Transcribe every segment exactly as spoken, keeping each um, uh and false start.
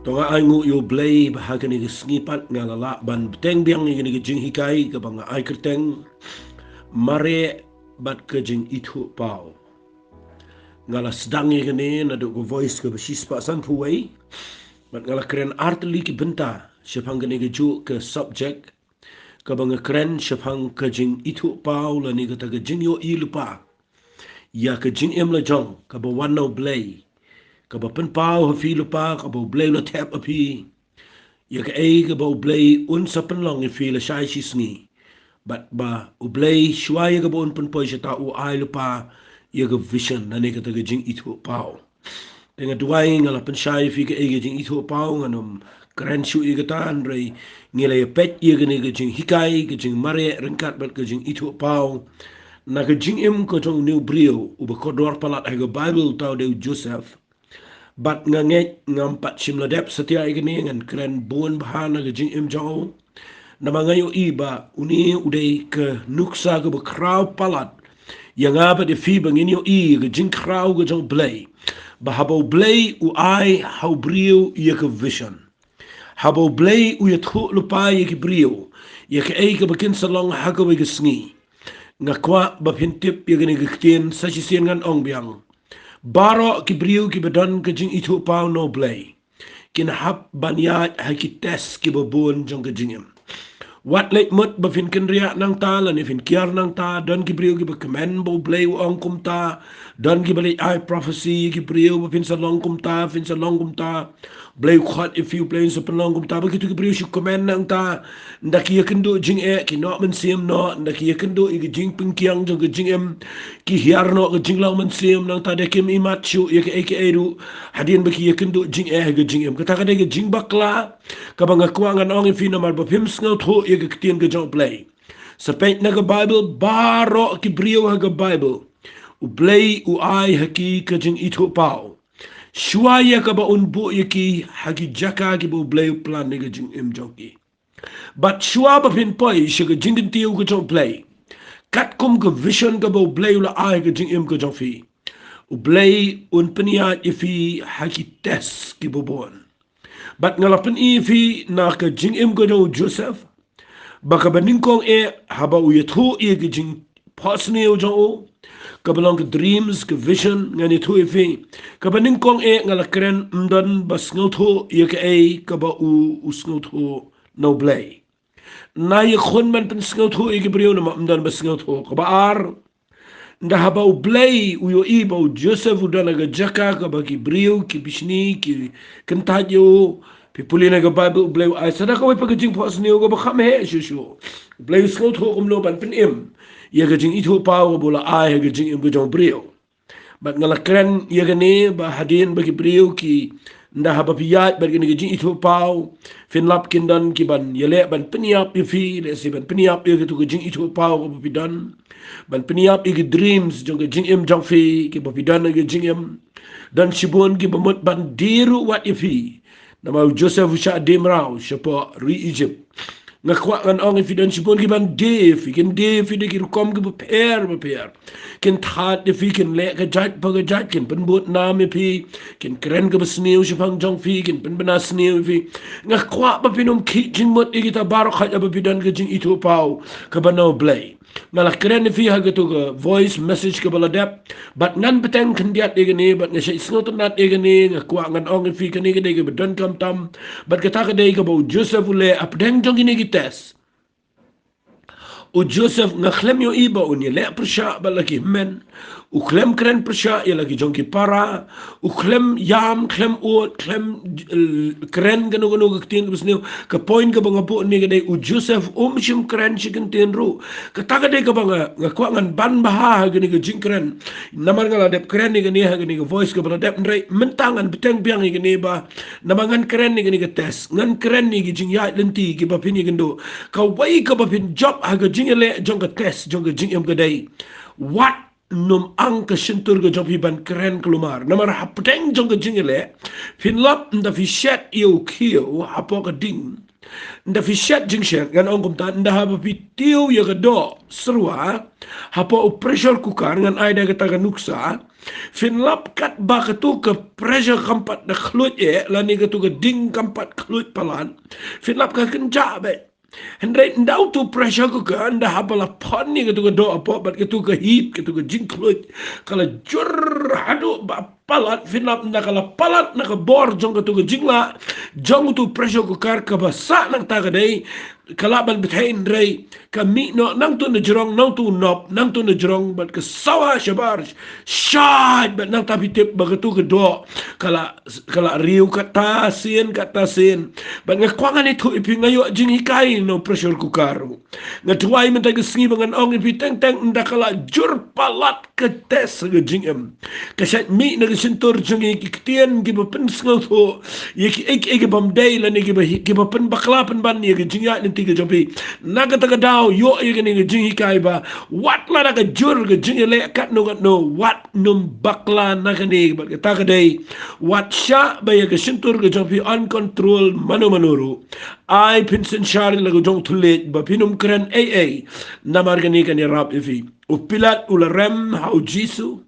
To nga ai nguh ïa U Blei ba ha kane ka sngi pat nga la lah ban bteng biang ïa kane ka jinghikai kaba nga ai kyrteng Mareh bad ka jingithuhpaw. Nga la sdang ïa kane naduh ka Voice kaba shispah sanphew wei. Bad nga la kren artylli ki bynta shaphang kane kajuh ka subject kaba nga kren shaphang ka jingithuhpaw lane kata ka jingïohi lypa ïa ka jingim la jong kaba wan na U Blei, kaba pynpaw ha phi lypa, kaba U Blei u la thep ha phi ïa kaei kaba U Blei un sa pynlong ïa phi lashai shisngi. Bad ba U Blei shuwa ïa kaba un pynpoi shata u ai lypa ïa ka vision lane kata ka jingithuhpaw. Te nga duwai nga la pynshai ïa phi kaei ka jingithuhpaw, ngan ym kren shuh ïa kata, hynrei ngi la ïa peit ïa kane ka jinghikai, ka jingmareh ryngkat bad ka jingithuhpaw na ka jingim ka jong une u briew uba kordor palat ha ka Baibl, uta u dei u Joseph. Bad nga ngeit ngam pat shym la dep satia ïa kane, ngan kren bun bha na ka jingim jong u. Namar nga ïohi ba une u dei ka nuksa kaba khraw palat ïa nga bad ïa phi ba ngin ïohi ïa ka jingkhraw ka jong U Blei. Ba haba U Blei u ai ha u briew ïa ka vision, haba U Blei u ïathuh lypa ïa ki briew ïa kaei kaba kin sa long ha kawei ka sngi, nga kwah ba phin tip ïa kane ka ktien. Sa shisien ngan ong biang, baroh ki briew kiba don ka jingithuhpaw na U Blei kin hap ban ïaid ha ki test kiba bun jong ka jingim. Wat leit mut ba phin kynriah nangta lane phin kiar nangta. Don ki briew kiba kmen ba U Blei u ong kumta. Don kiba leit ai prophecy ïa ki briew ba phin sa long kumta, phin sa long kumta. U Blei u khot ïa phi, U Blei un sa pynlong kumta. Ba kito ki briew shu kmen nangta. Ynda ki ïakynduh jingeh ki noh mynsiem noh, ynda ki ïakynduh ïa ka jingpyngkiang jong ka jingim ki hiar noh ka jinglong mynsiem, nangta da kim ïohi mat shuh ïa kaei kaei ruh hadien ba ki ïakynduh jingeh ha ka jingim. Kata ka dei ka jingbakla kaba nga kwah ngan ong ïa phi namar ba phim sngewthuh ïa ka ktien ka jong U Blei. Sa peit na ka Baibl, baroh ki briew ha ka Baibl U Blei u ai ha ki ka jingithuhpaw shuwa ïa kaba un buh ïa ki ha ki jaka kiba U Blei u plan ïa ka jingim jong ki. Bad shuwa ba phin poi sha ka jingkyntiew ka jong U Blei katkum ka vision kaba U Blei u la ai ha ka jingim ka jong phi, U Blei un pynïaid ïa phi ha ki test kiba bun. Bad nga la pyni ïa phi na ka jingim ka jong u Joseph ba kaba nyngkong eh haba u ïathuh ïa ka jingphohsniew jong u, kaba long ka dreams, ka vision, ngan ïathuh ïa phi. Kaba nyngkong eh nga la kren, ym don ba sngewthuh ïa kaei kaba u, u sngewthuh na U Blei. Nai ïakhun ban pynsngewthuh ïa ki briew namar ym don ba sngewthuh. Kaba ar, ynda haba U Blei u ïohi ba u Joseph u don ha ka jaka kaba ki briew ki bishni ki kyntait ïa u, phi pule na ka Baibl, U Blei u ai sa da kawei pat ka jingphohsniew kaba kham heh shuh shuh. U Blei u sngewthuh kumno ban pynim ïa ka jingithuhpaw kaba u la ai ha ka jingim ka jong u briew. Bad nga la kren ïa kane ba hadien ba ki briew ki, ynda haba phi ïaid bad kane ka jingithuhpaw, phin lap kin don ki ban ïaleh ban pynïap ïa phi, lehse ban pynïap ïa katu ka jingithuhpaw kaba phi don, ban pynïap ïa ki dreams jong ka jingim jong phi kiba phi don ha ka jingim. Don shibun kiba mut ban die ruh wat ïa phi. Namar u Joseph u shah die mraw shapoh ri Egypt. Nga kwah ngan ong ïa phi, don shibun ki ban die ïa phi, kin die ïa phi da ki rukom kiba pher ba pher. Kin thad ïa phi, kin leh ka jait pa ka jait, kin pynbud nam ïa phi, kin kren kaba sniew shaphang jong phi, kin pynbna sniew ïa phi. Nga kwah ba phin ym khih jingmut ïa kita baroh khnang ba phi don ka jingithuhpaw kaba na U Blei. Nga la kren ïa phi ha katu ka voice message kaba la dep. Bad ngan bteng khyndiat ïa kane, bad nga shait sngewtynnat ïa kane, nga kwah ngan ong ïa phi kane ka dei kaba donkam tam. Bad kata ka dei kaba u Joseph u leh hapdeng jong kine ki test. U Joseph nga khlem ïohi ba un ïaleh pyrshah bad la ki hynmen. U khlem kren pyrshah ïa la ki jong ki para. U khlem ïam, khlem ud, khlem, eh, kren kano kano ka ktien kaba sniew. Ka point kaba nga buh hangne ka dei u Joseph um shym kren shi kyntien ruh. Kata ka dei kaba nga, nga kwah ngan ban bha ha kane ka jingkren. Namar nga la dep kren ïa kane ha kane ka voice kaba la dep, hynrei mynta ngan bteng biang ïa kane ba, namar ngan kren ïa kane ka test, ngan kren ïa ki jingïaid lynti kiba phin ïakynduh. Kawei kaba phin jop ha ka jingïaleh jong ka test jong ka jingim ka dei, wat nym ang ka shyntur ka jong phi ban kren kulmar. Namar hapdeng jong ka jingïaleh, phin lap ynda phi shet ïa u khiew hapoh ka ding, Nda phi shet jingshet, ngan ong kumta, nda haba phi tiew ïa ka doh syrwa hapoh u pressure cooker, ngan ai da kata ka nuksa. Phin lap katba katu ka pressure kam pat da khluit eh, lane katu ka ding kam pat khluit palat. Phin lap ka kynjah beit. Hynrei nda utu pressure cooker, nda haba la pon ïa katu ka doh hapoh, bad katu ka heat, katu ka jingkhluit, ka la jur haduh ba palat, phin lap nda ka la palat na ka bor jong katu ka jinglah jong utu pressure cooker kaba sah nangta ka dei, ka lah ban bthei, hynrei ka mih noh nangtu na jrong, nangtu nop, nangtu na jrong, bad ka sawa shabar shait, bad nangta phi tip ba katu ka doh ka la, ka la riew katta sien, katta sien. Bad nga kwah ngan ïathuh ïa phi, nga ïoh jinghikai na u pressure cooker ruh. Nga duwai mynta ka sngi ba ngan ong ïa phi, teng teng nda ka la jur palat ka test ka jingim, ka shait mih na ka shyntur jong ngi, ki ktien kiba pynsngewthuh ïa kiei kiei kibym dei, lane kiba, kiba pynbakla pynban ïa ka jingïaid lynti ka jong phi. Na kata ka daw, ïoh ïa kane ka jinghikai ba wat lada ka jur ka jingïaleh katno katno, wat nym bakla na kane, bad kata ka dei, wat shah ba ïa ka shyntur ka jong phi yn control mano mano ruh. Ai phin synshar ïa la ka jong u thylliej ba phin ym kren ei ei, namar kane kan ïarap ïa phi. U Pilat u la rem ha u Jisu.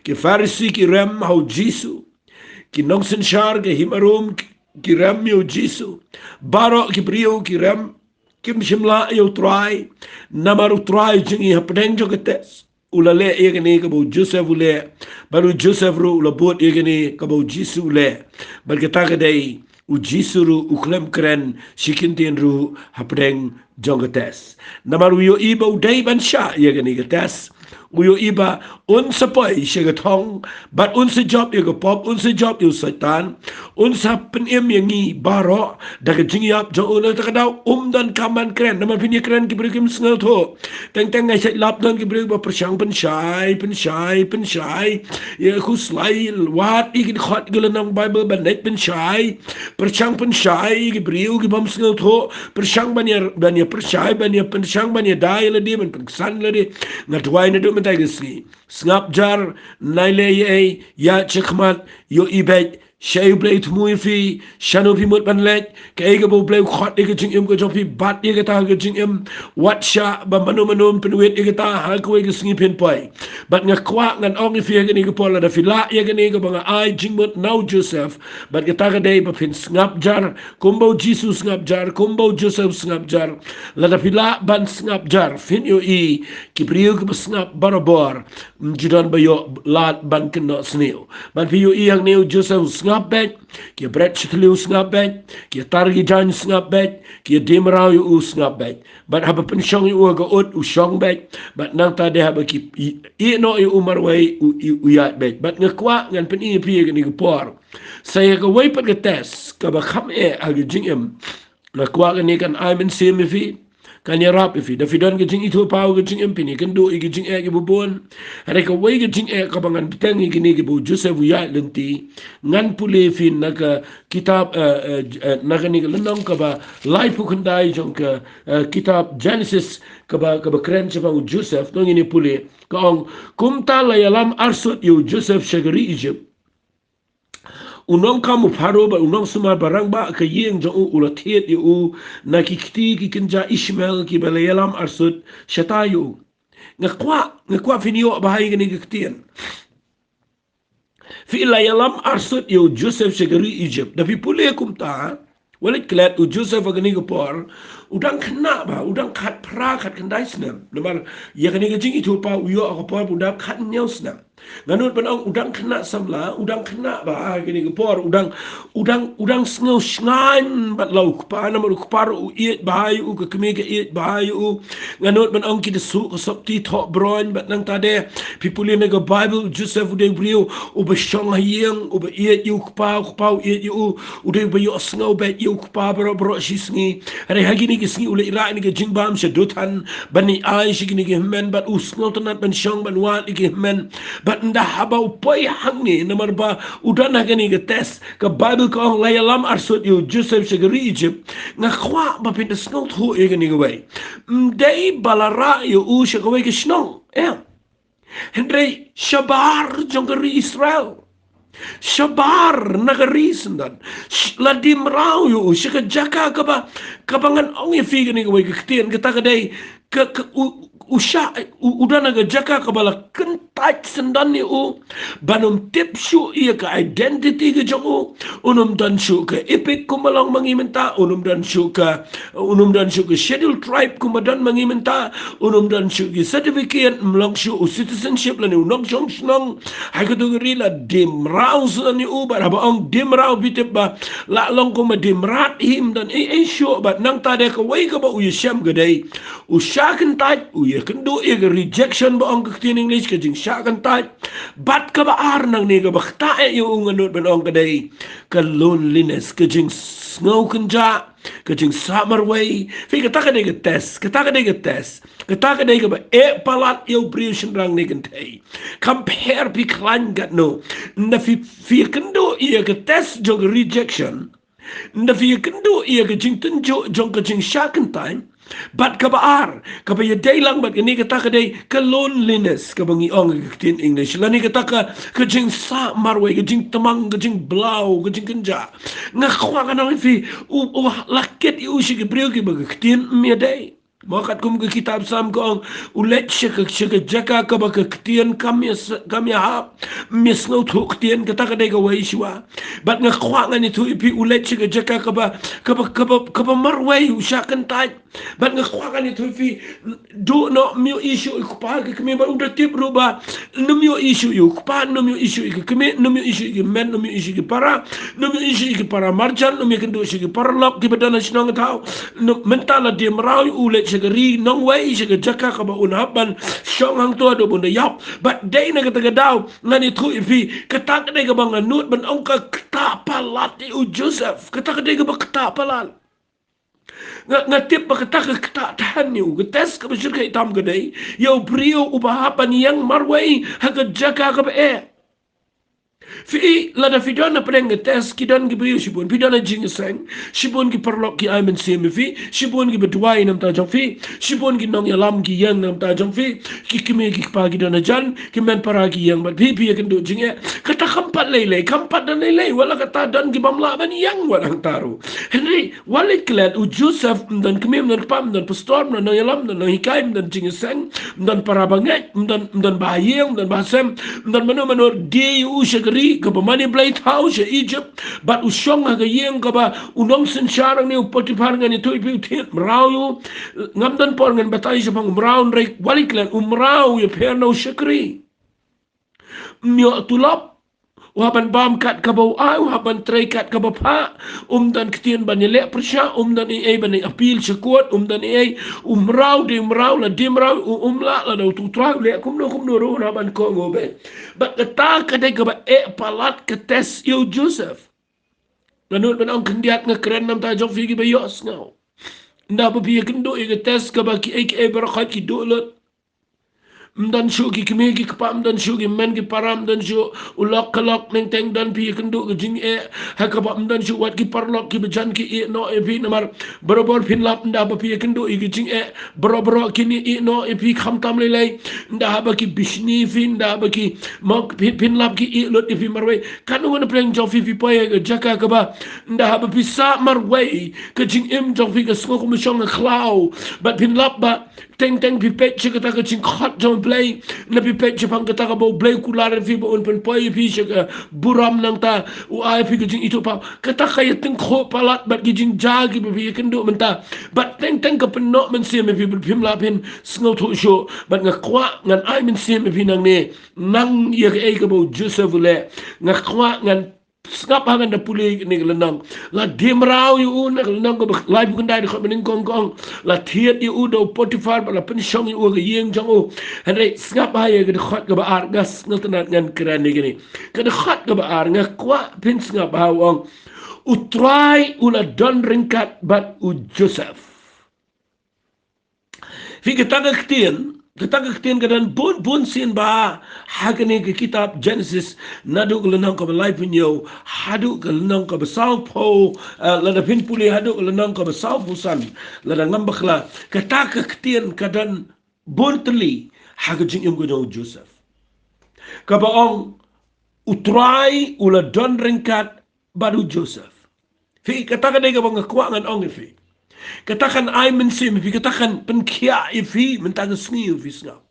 Ki Pharisi ki rem ha u Jisu. Ki nongsynshar, ki hima Rom ki, ki rem ïa u Jisu. Baroh ki briew ki rem, kim shym lah ïa u Trai. Namar u Trai jong ngi hapdeng jong ka test, u la leh ïa kane kaba u Joseph u leh. Bad u Joseph ruh u la bud ïa kane kaba u Jisu u leh. Bad kata ka dei, u Jisu ruh u khlem kren shi kyntien ruh hapdeng jong ka test. Namar u ïohi ba u dei ban shah ïa kane ka test. U ïohi ba un sa poi sha ka thong, bad un sa jop ïa ka pop, un sa jop ïa u Soitan, un sa pynim ïa ngi baroh da ka jingïap jong u. Na kata ka daw um donkam ban kren, namar phin ïa kren ki briew kim sngewthuh. Teng teng nga shait lap, don ki briew ba pyrshang pynshai, pynshai, pynshai ïa, khuslai, wad ïa ki dkhot ki lynnong Baibl ban leit pynshai, pyrshang pynshai ïa ki briew kibym sngewthuh, pyrshang ban ïa, ban ïa pyrshai, ban ïa pyrshang ban ïada ïa lade, ban pynksan ïa lade. Nga duwai naduh mynta ka sngi, sngap jar, nai leh ei ei, ïaid shakhmat, ïohi beit shaei U Blei u thmu ïa phi, shano phi mut ban leit, kaei kaba U Blei u khot ïa ka jingim ka jong phi, bat ïa kata ka jingim. Wat shah ba mano mano un pynwit ïa kata ha kawei ka sngi phin poi. Bad nga kwah ngan ong ïa phi ha kane ka por, lada phi lah ïa kane kaba nga ai jingmut na u Joseph, bad kata ka dei ba phin sngap jar kumba u Jisu u sngap jar, kumba u Joseph u sngap jar. Lada phi lah ban sngap jar, phin ïohi ki briew kiba sngap barabor ym ju don ba ïoh lad ban kynnoh sniew. Bad phi ïohi hangne, u Joseph u sngap beit, ki bret shi tylli u sngap beit, ki tar ki jaiñ u sngap beit, ki die mraw ïa u sngap beit. Bad haba pynshong ïa u ha ka ut u shong beit. Bad nangta de haba ki i-, ïeh noh ïa u marwei u, u, u ïaid beit. Bad nga kwah ngan pyni ïa phi ha kane ka por, sa ïa kawei pat ka test kaba kham eh ha ka jingim. Nga kwah kane kan ai mynsiem ïa phi, kan ïarap ïa phi. Da phi don ka jingithuhpaw ha ka jingim, phin ïakynduh ïa ki jingeh kiba bun. Hynrei kawei ka jingeh kaba ngan bteng ïa kine kiba u Joseph u ïaid lynti, ngan pule ïa phi na ka kitab, eh, eh, eh, na kane ka lynnong kaba laiphew khyndai jong ka, eh, kitab Genesis, kaba, kaba kren shaphang u Joseph. To ngin ïa pule, ka ong, kumta la ïalam arsut ïa u Joseph sha ka ri Egypt. U nongkam u Pharaoh bad u nongsumar ba rangbah ka ïing jong u u la thied ïa u na ki kti ki kynja Ishmael kiba la ïalam arsut shata ïa u. Nga kwah, nga kwah phin ïoh bha ïa kane ka ktien. Phi, la ïalam arsut ïa u Joseph sha ka ri Egypt. Da phi pule kumta, wat leit klet, u Joseph ha kane ka por u dang khynnah bha, u dang khatphra khatkhyndai snem. Namar ïa kane ka jingithuhpaw u ïoh ha ka por ba u dap khathynñiew snem. Nga nud ban ong u dang khynnah samla, u dang khynnah bha ha kane ka por, u dang, u dang, u dang sngew shngaiñ bad la u kpa, namar u kpa ruh u ïeit bha ïa u, ka kmie ka ïeit bha ïa u. Nga nud ban ong ki da suh ka sopti thoh broiñ, bad nangta de phi pule na ka Baibl, u Joseph u dei u briew uba shong ha ïing, uba ïeit ïa u kpa, u kpa u ïeit ïa u, u dei uba ïohsngew beit ïa u kpa baroh baroh shi sngi. Hynrei ha kine ki sngi u leit rah ïa kane ka jingbam sha Dothan ban ïai ai sha kine ki hynmen, bad u sngewtynnat ban shong ban wad ïa ki hynmen. Bad ynda haba u poi hangne, namar ba u don ha kane ka test, ka Baibl ka ong la ïalam arsut ïa u Joseph sha ka ri Egypt. Nga kwah ba phin da sngewthuh ïa kane kawei. Ym dei ba la rah ïa u sha kawei ka shnong, eh. Hynrei shabar jong ka ri Israel. Shabar na ka ri syndon. Sh-, la die mraw ïa u sha ka jaka kaba, kaba ngan ong ïa phi kane kawei ka ktien, kata ka dei, ka, ka, u, u shah, u, u don ha ka jaka kaba la kyntait syndon ïa u, ban ym tip shuh ïa ka identity ka jong u, un ym don shuh ka EPIC kumba long ma ngi mynta, un ym don shuh ka, un ym don shuh ka Scheduled Tribe kumba don ma ngi mynta, un ym don shuh ki certificate, ym long shuh u citizenship lane u nongshong shnong ha kato ka ri. La die mraw syndon ïa u, bad haba ong die mraw phi tip ba la long kumba die mrad hi, ym don ei ei shuh, bad nangta de kawei kaba u ïashem ka dei u shah kyntait, u ïakynduh ïa ka rejection ba ong ka ktien English, ka jingshah kyntait. Bad kaba ar nangne kaba ktah eh ïa u, nga nud ban ong, ka dei ka loneliness, ka jingsngew kynjah, ka jingsah marwei. Phi, kata ka dei ka test, kata ka dei ka test. Kata ka dei kaba eh palat ïa u briew shynrang ne kynthei. Kam pher phi khlaiñ katno. Ynda phi, phi ïakynduh ïa ka test jong ka rejection, ynda phi ïakynduh ïa ka jingtynjuh jong ka jingshah kyntait, bad kaba ar, kaba ïadei lang bad kane, kata ka dei ka loneliness kaba ngi ong ha ka ktien English, lane kata ka, ka jingsah marwei, ka jingtmang, ka jingblaw, ka jingkynjah. Nga kwah ngan ong ïa phi, u, u la kit ïa u sha ki briew kiba ka ktien ym ïadei. Mo, katkum ka kitab Salm ka ong, u leit sha ka, sha ka jaka kaba ka ktien kam ïa s-, kam ïahap, ym ïasngewthuh ktien, kata ka dei kawei shuwa. Bad nga kwah ngan ïathuh ïa phi, u leit sha ka jaka kaba, kaba, kaba, kaba marwei, u shah kyntait. Bad nga kwah ngan ïathuh ïa phi, duh noh, ym ïohi shuh ïa u kpa, ka kmie, bad u da tip ruh ba ym ïohi shuh ïa u kpa, ym ïohi shuh ïa ka kmie, ym ïohi shuh ïa ki hynmen, ym ïohi shuh ïa ki para, ym ïohi shuh ïa ki para marjan, ym ïakynduh shuh ïa ki paralok kiba don ha shnong ha thaw. Ym, mynta la die mraw ïa u, leit sha ka ri nongwei, sha ka jaka kaba un hap ban shong hangto haduh ba un da ïap. Bad dei na kata ka daw ngan ïathuh ïa phi, kata ka dei kaba nga nud ban ong ka ktah palat ïa u Joseph. Kata ka dei kaba ktah palat. Nga, nga tip ba kata ka ktah than ïa u, ka test kaba shyrkhei tam ka dei ïa u briew uba hap ban ïeng marwei ha ka jaka kaba eh. Phi, lada phi don hapdeng ka test, ki don ki briew shibun, phi don ha jingïaseng, shibun ki paralok ki ai mynsiem ïa phi, shibun kiba duwai na bynta jong phi, shibun ki nongïalam ki ïeng na bynta jong phi, ki kmie ki kpa ki don hajan, ki hynmen para ki ïeng bad phi, phi ïakynduh jingeh. Kata kam pat lei lei, kam pat don lei lei, wat la kata don ki bym lah ban ïeng wat hangta ruh. Hynrei wat leit klet, u Joseph ym don kmie, ym don kpa, ym don pastor, ym don nongïalam, ym don nonghikai, ym don jingïaseng, ym don para bangeit, ym don, ym don bahaïing, ym don bahasem, ym don mano mano. Die ïa u sha ka ri kaba mane blei thaw, sha Egypt. Bad u shong ha ka ïing kaba u nongsynshar hangne, u Potiphar, ngan ïathuh ïa phi, u thied mraw ïa u. Ngam don por ngan batai shaphang u mraw, hynrei wat leit klet, u mraw u ïapher na u shakri. Ym ïoh tulop, u hap ban bam kat kaba u ai, u hap ban trei kat kaba phah, um don ktien ban ïaleh pyrshah, um don ei ei ban ïa appeal sha court, um don ei ei. U mraw, die mraw, la die mraw, u um lah, lada utu u trai u leh kumno kumno ruh un hap ban kohnguh beit. Bad kata ka dei kaba eh palat ka test ïa u Joseph. Nga nud ban ong khyndiat, nga kren na bynta jong phi kiba ïohsngew. Ynda ba phi ïakynduh ïa ka test kaba kiei kiei baroh khoit ki duh lut. Ym don shuh ki kmie ki kpa, ym don shuh ki hynmen ki para, ym don shuh u lok ka lok, teng teng don phi ïakynduh ka jingeh ha kaba ym don shuh wat ki paralok kiba jan ki ïeh noh ïa phi namar barabor phin lap. Ynda ba phi ïakynduh ïa ka jingeh, baroh baroh kin ïeh noh ïa phi khamtam lei lei. Ynda haba ki bishni ïa phi, ynda haba ki, mo, phi, phin lap ki ïeh lut ïa phi marwei. Katno ngan pyrshang jong phi, phi poi ha ka jaka kaba ynda haba phi sah marwei, ka jingim jong phi ka sngew kum shong ha khlaw. Bad phin lap ba teng teng phi peit sha kata ka jingkhot jong U Blei. Ynda phi peit shaphang kata kaba U Blei u kular ïa phi ba un pynpoi ïa phi sha ka burom, nangta u ai ïa phi ka jingithuhpaw. Kata ka ïatyngkhuh palat bad ki jingjia kiba phi ïakynduh mynta. Bad teng teng ka pynnoh mynsiem ïa phi bad phim lah phin sngewthuh shuh. Bad nga kwah ngan ai mynsiem ïa phi nangne, nang ïa kaei kaba u Joseph u leh. Nga kwah ngan sngap ha, ngan da pule ïa kane ka lynnong. La die mraw ïa u na ka lynnong kaba laiphew khyndai, dkhot ba nyngkong ka ong, la thied ïa u da u Potiphar bad la pynshong ïa u ha ka ïing jong u. Hynrei sngap ha ïa ka dkhot kaba ar, nga sngewtynnat ngan kren ïa kane. Ka dkhot kaba ar, nga kwah phin sngap ha, u ong, U Trai u la don ryngkat bad u Joseph. Phi, kata ka ktien, kata ka ktien ka don bun bun sien bha ha kane ka kitab Genesis, naduh ka lynnong kaba laiphew hynñiew haduh ka lynnong kaba sawphew, eh, lada phin pule haduh ka lynnong kaba sawphew san, lada ngam bakla. Kata ka ktien ka don bun tylli ha ka jingim ka jong u Joseph. Kaba ong, U Trai u la don ryngkat bad u Joseph. Phi, kata ka dei kaba nga kwah ngan ong ïa phi. Kata kan ai mynsiem ïa phi, kata kan pynkhiah ïa phi mynta ka sngi, ïa phi sngap.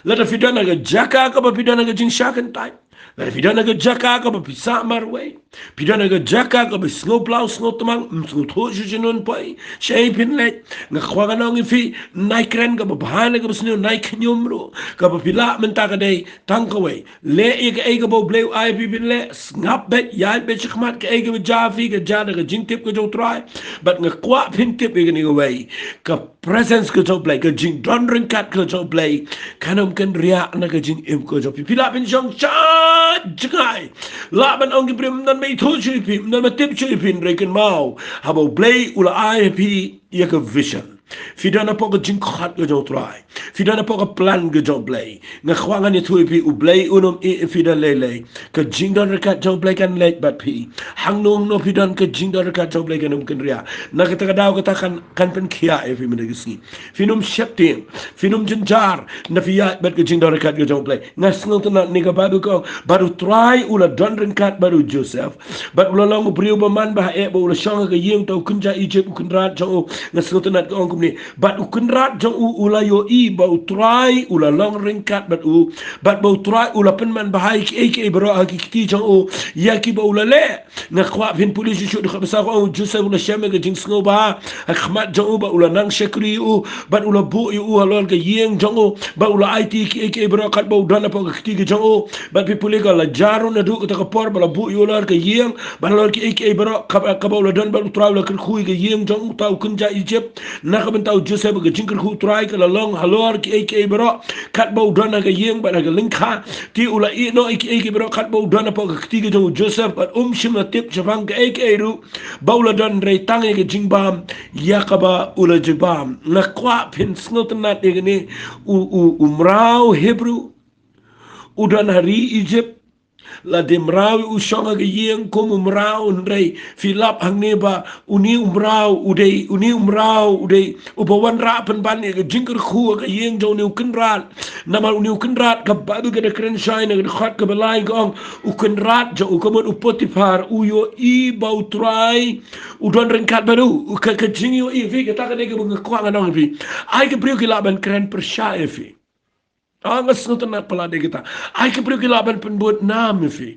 Lada phi don ha ka jaka kaba phi don ha ka jingshah kyntait, lada phi don ha ka jaka kaba phi sah marwei, phi don ha ka jaka kaba sngew blaw sngew tmang, ym sngewthuh shuh sha nonpoi, shaei phin leit, nga kwah ngan ong ïa phi, nai kren kaba bha ne kaba sniew, nai khñium ruh, kaba phi lah mynta ka dei tang kawei. Leh ïa kaei kaba U Blei u ai phi phin leh, sngap beit, ïaid beit shakhmat, kaei kaba jia phi ka jia da ka jingtip ka jong U Trai. Bad nga kwah phin tip ïa kane kawei, ka presence ka jong U Blei, ka jingdon ryngkat ka jong U Blei, kan ym kynriah na ka jingim ka jong phi. Phi lah phin shong sha jngai, lah ban ong ki briew ym don ba ithuh shuh ïa phi, ym don ba tip shuh ïa phi, hynrei kynmaw, haba U Blei u la ai ïa phi ïa ka vision, phi don hapoh ka jingkhot ka jong U Trai, phi don hapoh ka plan ka jong U Blei. Nga kwah ngan ïathuh ïa phi, U Blei un ym ïeh ïa phi da lei lei. Ka jingdon ryngkat jong U Blei kan leit bad phi. Hangno hangno phi don, ka jingdon ryngkat jong U Blei kan ym kynriah. Na kata ka daw kata kan, kan pynkhiah ïa phi mynta ka sngi. Phin ym sheptieng, phin ym jynjar, na phi ïaid bad ka jingdon ryngkat ka jong U Blei. Nga sngewtynnat ne ka Baibl ka ong, bad U Trai u la don ryngkat bad u Joseph, bad u la long u briew ba man ba ha eh, ba u la shong ha ka ïing, uta u kynja Egypt, u kynrad jong u. Nga sngewtynnat ka ong kumne, bad u kynrad jong u u la ïohi ba U Trai u la long ryngkat bad u, bad ba U Trai u la pynman bha ïa kiei kiei baroh ha ki kti jong u, ïa kiba u la leh. Nga kwah phin pule shuh shuh, dkhot ba saw ka ong, u Joseph u la shem ïa ka jingsngewbha ha khmat jong u, bad u la nang shakri ïa u, bad u la buh ïa u halor ka ïing jong u, bad u la aiti kiei kiei baroh katba u don hapoh ka kti ka jong u. Bad phi pule, ka la jia ruh naduh kata ka por ba la buh ïa u halor ka ïing, bad halor kiei kiei baroh kaba, kaba u la don, bad U Trai u la kyrkhu ïa ka ïing jong uta u kynja Egypt. Na ka bynta u Joseph, ka jingkyrkhu U Trai ka la long halor kiei kiei baroh katba u don ha ka ïing bad ha ka lyngkha. Te u la ïeh noh ïa kiei kiei baroh katba u don hapoh ka kti ka jong u Joseph, bad um shym la tip shaphang kaei kaei ruh ba u la don, hynrei tang ïa ka jingbam ïa kaba u la jingbam. Nga kwah phin sngewtynnat ïa kane, u, u, u mraw Hebru u don ha ri Egypt, la die mraw ïa u shong ha ka ïing kum u mraw, hynrei phi lap hangne ba une u mraw u dei, une u mraw u dei uba wanrah pynban ïa ka jingkyrkhu ha ka ïing jong une u kynrad. Namar une u kynrad, ka Baibl ka da kren shai na ka dkhot kaba lai, ka ong, u kynrad jong u, ka mut u Potiphar, u ïohi ba U Trai u don ryngkat bad u. U ka, ka jingïohi, phi, kata ka dei kaba nga kwah ngan ong ïa phi. Ai ki briew ki lah ban kren pyrshah ïa phi. Ah, nga sngewtynnat palat ïa kita. Ai ki briew ki lah ban pynbud nam ïa phi.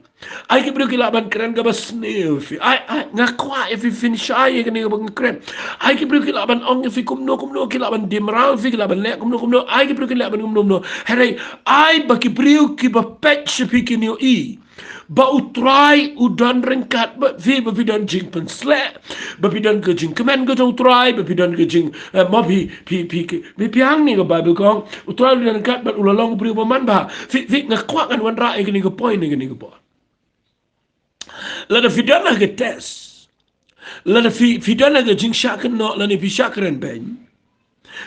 Ai ki briew ki lah ban kren kaba sniew ïa phi. Ai, ai, nga kwah ïa phi phin shai ïa kane kaba nga kren. Ai ki briew ki lah ban ong ïa phi kumno kumno, ki lah ban die mraw ïa phi, ki lah ban leh kumno kumno. Ai ki briew ki lah ban kumno kumno. Hynrei ai ba ki briew kiba peit sha phi kin ïohi ba U Trai u don ryngkat bad phi, ba phi don jingpynsleh, ba phi don ka jingkmen ka jong U Trai, ba phi don ka jing, eh, ma phi, phi, phi, phi, phi, hangne ka Baibl ka ong, U Trai u don ryngkat bad u la long u briew ba man bha. Phi, phi, nga kwah ngan wanrah ïa kane ka point, ïa kane ka por. Lada phi don ha ka test, lada phi, phi don ha ka jingshah kynnoh lane phi shah kren beiñ,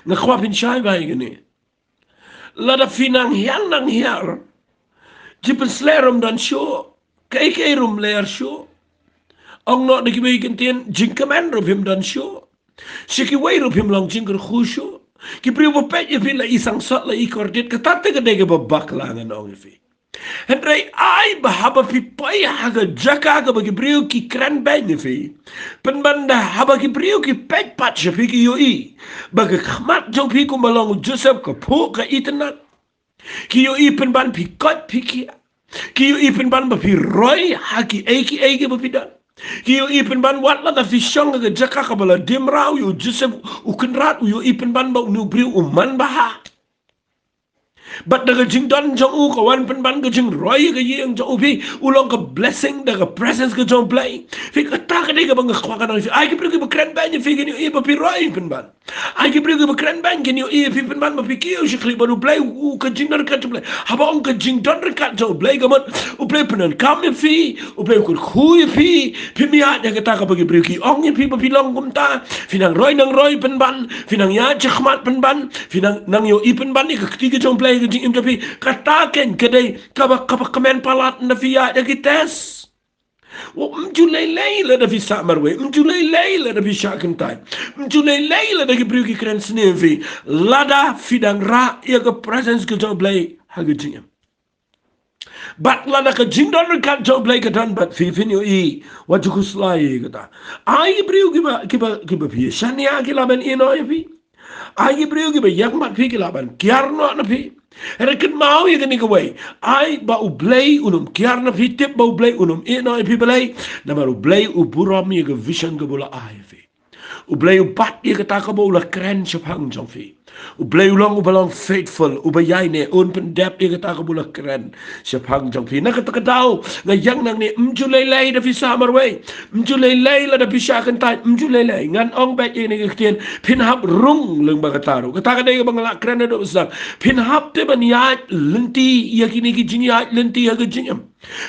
nga kwah phin shai bha ïa kane. Lada phi nang hiar nang hiar, jingpynsleh ruh ym don shuh, kaei kaei ruh ym lyer shuh. Ong noh da kiwei ki ktien, jingkmen ruh phim don shuh. Sha kiwei ruh phim long jingkyrkhu shuh. Ki briew ba peit ïa phi la i sangsot, la i kordit, kata te ka dei kaba bakla, ngan ong ïa phi. Hynrei ai ba haba phi poi ha ka jaka kaba ki briew ki kren beiñ ïa phi, pynban da haba ki briew ki peit pat sha phi, ki ïohi ba ka khmat jong phi kumba long u Joseph ka phuh, ka itynnad. Ki ïohi pynban phi koit phi khiah. Ki ïohi pynban ba phi roi ha kiei kiei kiba phi don. Ki ïohi pynban wat lada phi shong ha ka jaka kaba la die mraw ïa u Joseph u kynrad, u ïohi pynban ba une u briew u man bha. Bad da ka jingdon jong u ka wan pynban ka jingroi ïa ka ïing jong u, phi, u long ka blessing da ka presence ka jong U Blei. Phi, kata ka dei kaba nga kwah ngan ong ïa phi. Ai ki briew kiba kren beiñ ïa phi kin ïohi ba phi roi pynban. Ai ki briew kiba kren beiñ kin ïohi ïa phi pynban ba phi kiew shakri bad U Blei, u, ka jingdon ryngkat jong U Blei. Haba ong ka jingdon ryngkat jong U Blei ka mut U Blei u pyndonkam ïa phi, U Blei u kyrkhu ïa phi, phim ïaid ïa kata kaba ki briew ki ong ïa phi ba phi long kumta. Phi nang roi nang roi pynban, phi nang ïaid shakhmat pynban, phi nang, nang ïohi pynban ïa ka kti ka jong U Blei ha ka jingim jong phi. Kata keiñ ka dei kaba, kaba kmen palat na phi ïaid ïa ki test. Ym ju lei lei lada phi sah marwei, ym ju lei lei lada phi shah kyntait, ym ju lei lei lada ki briew ki kren sniew ïa phi, lada phi dang rah ïa ka presence ka jong U Blei ha ka jingim. Bad lada ka jingdon ryngkat jong U Blei ka don bad phi, phin ïohi, wat ju khuslai ïa kata. Ai ki briew kiba, kiba, kiba phi shaniah ki lah ban ïehnoh ïa phi. Ai ki briew kiba ïeng bad phi ki lah ban kiar noh na phi. Hynrei kynmaw ïa kane kawei. Ai ba U Blei un ym kiar na phi, tip ba U Blei un ym ïehnoh ïa phi. Balei? Namar U Blei u burom ïa ka vision kaba u la ai ïa phi. U Blei u bat ïa kata kaba u la kren shaphang jong phi. U Blei u long uba long faithful, uba ïaineh, un pyndep ïa kata kaba u la kren shaphang jong phi. Na kata ka daw nga ïeng nangne, ym ju lei lei da phi sah marwei. Ym ju lei lei lada phi shah kyntait, ym ju lei lei. Ngan ong beit ïa kane ka ktien, phin hap rung lyngba kata ruh. Kata ka dei kaba nga la kren naduh ba sdang. Phin hap te ban ïaid lynti ïa kine ki jingïaid lynti ha ka jingim.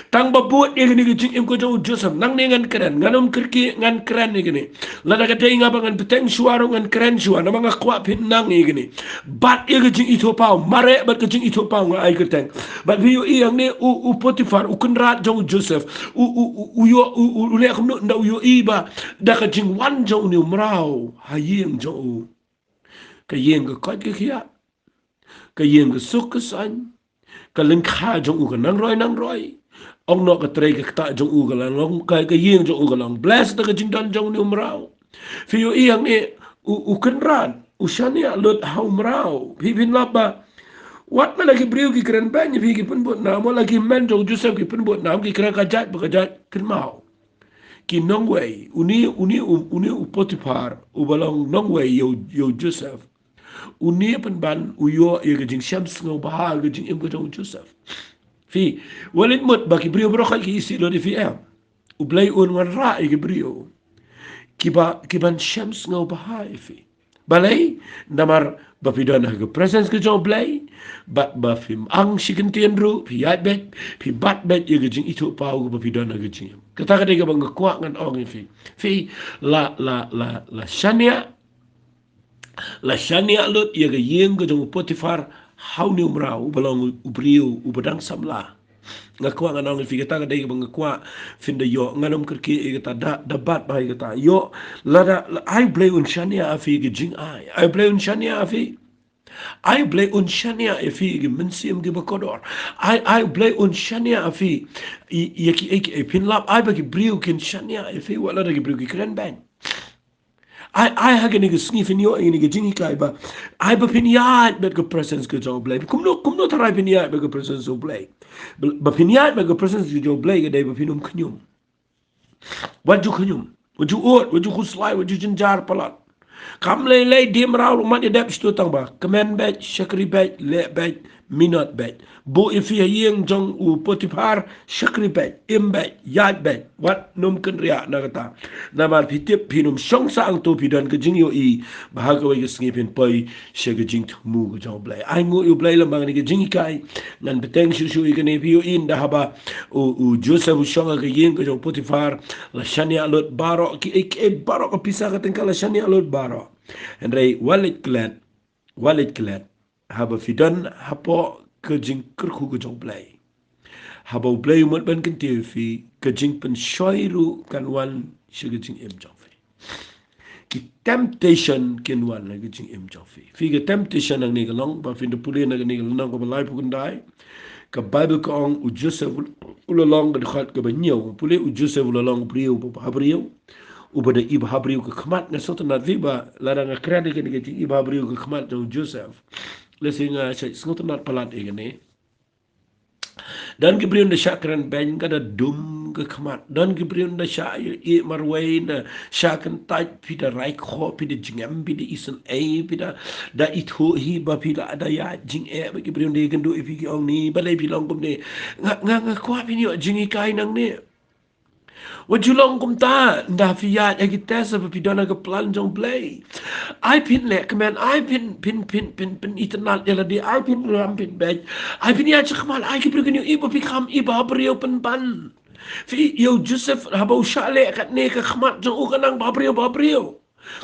Tang ba bud ïa kane ka jingim ka jong u Joseph, nangne ngan kren, ngan ym kyrkieh, ngan kren ïa kane. Lada ka dei nga ba ngan bteng shuwa ruh ngan kren shuwa, namar nga kwah phin nang ïa kane. Bat ïa ka jingithuhpaw, mareh bad ka jingithuhpaw nga ai kyrteng. Bad phi ïohi hangne u, u Potiphar, u kynrad jong u Joseph, u, u, u, u ïoh, u, u, u leh kumno ynda u ïohi ba da ka jingwan jong une u mraw ha ïing jong u, ka ïing ka koit ka khiah, ka ïing ka suk ka saiñ, ka lyngkha jong u ka nang roi nang roi. Ong noh ka trei ka ktah jong u ka long, ka, ka ïing jong u ka long blessed da ka jingdon jong une u mraw. Phi ïohi hangne u, u kynrad u shaniah lut ha u mraw. Phi, phin lap ba wat la ki briew ki kren beiñ ïa phi, ki pynbud nam, wat la ki hynmen jong u Joseph ki pynbud nam, ki kren ka jait ba ka jait, kynmaw. Ki nongwei, une, une, u, une u Potiphar uba long nongwei ïa u, ïa u Joseph, une pynban u ïoh ïa ka jingshem sngewbha ha ka jingim ka jong u Joseph. Phi, wat leit mut ba ki briew baroh khoit ki isih lut ïa phi, em. U Blei un wanrah ïa ki briew kiba, kiban shem sngewbha ïa phi. Balei? Namar ba phi don ha ka presence ka jong U Blei, bad ba phim ang shi kyntien ruh, phi ïaid beit, phi bat beit ïa ka jingithuhpaw kaba phi don ha ka jingim. Kata ka dei kaba nga kwah ngan ong ïa phi. Phi, la, la, la, la shaniah, la shaniah lut ïa ka ïing ka jong u Potiphar ha une u mraw uba long u briew uba dang samla. Nga kwah ngan ong ïa phi, kata ka dei kaba nga kwah phin da ïoh, ngan ym kyrkieh ïa kata, da, da bat bha ïa kata. Ïoh, lada, la, ai U Blei un shaniah ïa phi ïa ka jingai. Ai U Blei un shaniah ïa phi. Ai U Blei un shaniah ïa phi ïa ki mynsiem kiba kordor. Ai, ai U Blei un shaniah ïa phi ïa, ïa kiei kiei, phin lap, ai ba ki briew kin shaniah ïa phi wat lada ki briew ki kren beiñ. Ai, ai ha kane ka sngi phin ïoh ïa kane ka jinghikai ba ai ba phin ïaid bad ka presence ka jong U Blei. Kumno, kumno tharai phin ïaid bad ka presence U Blei? Ba, ba phin ïaid bad ka presence ka jong U Blei ka dei ba phin ym khñium. Wat ju khñium, wat ju ud, wat ju khuslai, wat ju jynjar palat. Kam lei lei, die mraw ruh mat ïa dep, shuh tang ba kmen beit, shakri beit, leh beit, minot beit. Buh ïa phi ha ïing jong u Potiphar, shakri beit, im beit, ïaid beit, wat nym kynriah na kata. Namar phi tip phin ym shong sah hangto, phi don ka jingïohi ba ha kawei ka sngi phin poi sha ka jingthmu ka jong U Blei. Ai nguh ïa U Blei lem bad kane ka jinghikai. Ngan bteng shuh shuh ïa kane, phi ïohi ynda haba u, u Joseph u shong ha ka ïing ka jong u Potiphar, la shaniah lut baroh, kiei kiei baroh, ka pisa ka tyngka la shaniah lut baroh. Hynrei wat leit klet, wat leit klet haba phi don hapoh ka jingkyrkhu ka jong U Blei. Haba U Blei u mut ban kyntiew ïa phi, ka jingpynshoi ruh kan wan sha ka jingim jong phi. Ki temptation kin wan ha ka jingim jong phi. Phi, ka temptation hangne ka long, ba phin da pule na kane ka lynnong kaba laiphew khyndai, ka Baibl ka ong u Joseph u la long, ka dkhot kaba hynñiew, pule, u Joseph u la long u briew uba bhabriew, uba da ibhabriew ka khmat. Nga sngewtynnat, phi, ba lada nga kren ïa kane ka jingibhabriew ka khmat jong u Joseph, lehse nga shait sngewtynnat palat ïa kane. Don ki briew ynda shah kren beiñ ka da dum ka khmat. Don ki briew ynda shah ïeh marwei, ynda shah kyntait, phi da rai khoh, phi da jngem, phi da isynei, phi da, da ithuh hi ba phi la da ïaid jingeh bad ki briew, ynda ïakynduh ïa phi ki ong ni, balei phi long kumne. Nga, nga, nga kwah phin ïoh jinghikai nangne. Wat ju long kumta, ynda phi ïaid ha ki test, ba phi don ha ka plan jong U Blei. Ai phin leh kmen, ai phin, phin, phin, phin, phin itynnad ïa lade, ai phin ram phin beiñ, ai phin ïaid shakhmat, ai ki briew kin ïohi ba phi kham ibhabriew pynban. Phi, ïa u Joseph haba u shah leh katne, ka khmat jong u ka nang bhabriew bhabriew.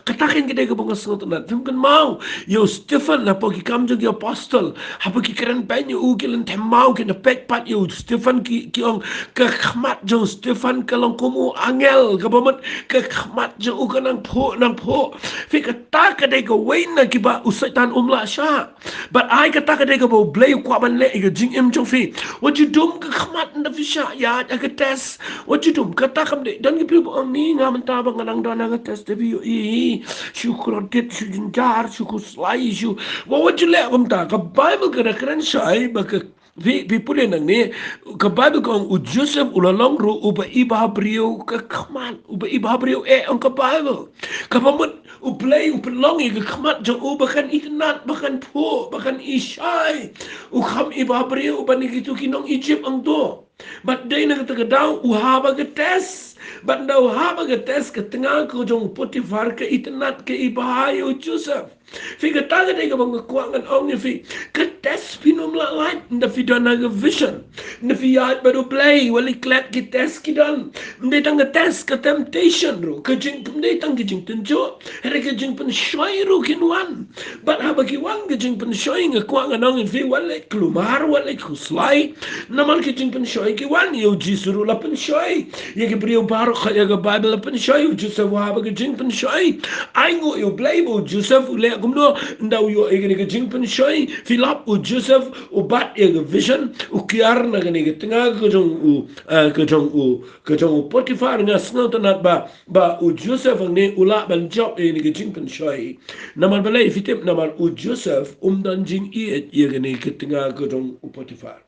Kata kein ka dei kaba nga sngewtynnat. Phim kynmaw ïa u Stephen, hapoh Ki Kam jong ki Apostol, haba ki kren beiñ ïa u, ki lynthem maw, ki da peit pat ïa u Stephen, ki, ki ong, ka khmat jong u Stephen ka long kum u angel, kaba mut ka khmat jong u ka nang phuh, nang phuh. Phi, kata ka dei kawei na kiba u Soitan um lah shah. Bad ai kata ka dei kaba U Blei u kwah ban leh ïa ka jingim jong phi. Wat ju dum ka khmat ynda phi shah ïaid ha ka test. Wat ju dum, kata kam dei. Don ki briew ba ong, ni nga mynta ba nga nang don ha ka test, te phi ïohi shu kordit, shu jynjar, shu khuslai, shu. Wat, wat ju leh kumta. Ka Baibl ka da kren shai ba ka, phi, phi pule nangne, ka Baibl ka ong u Joseph u la long ruh uba i bhabriew ka khmat, uba i bhabriew eh, ong ka Baibl. Kaba mut U Blei u pynlong ïa ka khmat jong u ba kan itynnad, ba kan phuh, ba kan ishai. U kham i bhabriew ban ïa kito ki nong Egypt hangto. Bad dei na kata ka daw u hap ha ka test. Bad ynda u hap ha ka test, ka tnga ka jong u Potiphar ka itynnad, ka i bha ïa u Joseph. Phi, kata ka dei kaba nga kwah ngan ong ïa phi. Ka test phin ym lah lait ynda phi don ha ka vision. Ynda phi ïaid bad U Blei, wat leh klet ki test ki don. Ym dei tang ka test, ka temptation ruh, ka jing, ym dei tang ka jingtynjuh, hynrei ka jingpynshoi ruh kin wan. Bad haba ki wan ka jingpynshoi, nga kwah ngan ong ïa phi, wat leh kulmar, wat leh khuslai. Namar ka jingpynshoi ki wan, ïa u Jisu ruh la pynshoi. Ïa ki briew baroh khoit ha ka Baibl la pynshoi, u Joseph u hap ha ka jingpynshoi. Ai nguh ïa U Blei ba u Joseph u leh kumno, ynda u ïoh ïa kane ka jingpynshoi. Phi lap, u Joseph u bat ïa ka vision, u kiar na kane ka tnga ka jong u, eh, ka jong u, ka jong u Potiphar. Nga sngewtynnat ba, ba u Joseph hangne u lah ban jop ïa kane ka jingpynshoi. Namar balei phi tip? Namar u Joseph um don jingïeit ïa kane ka tnga ka jong u Potiphar.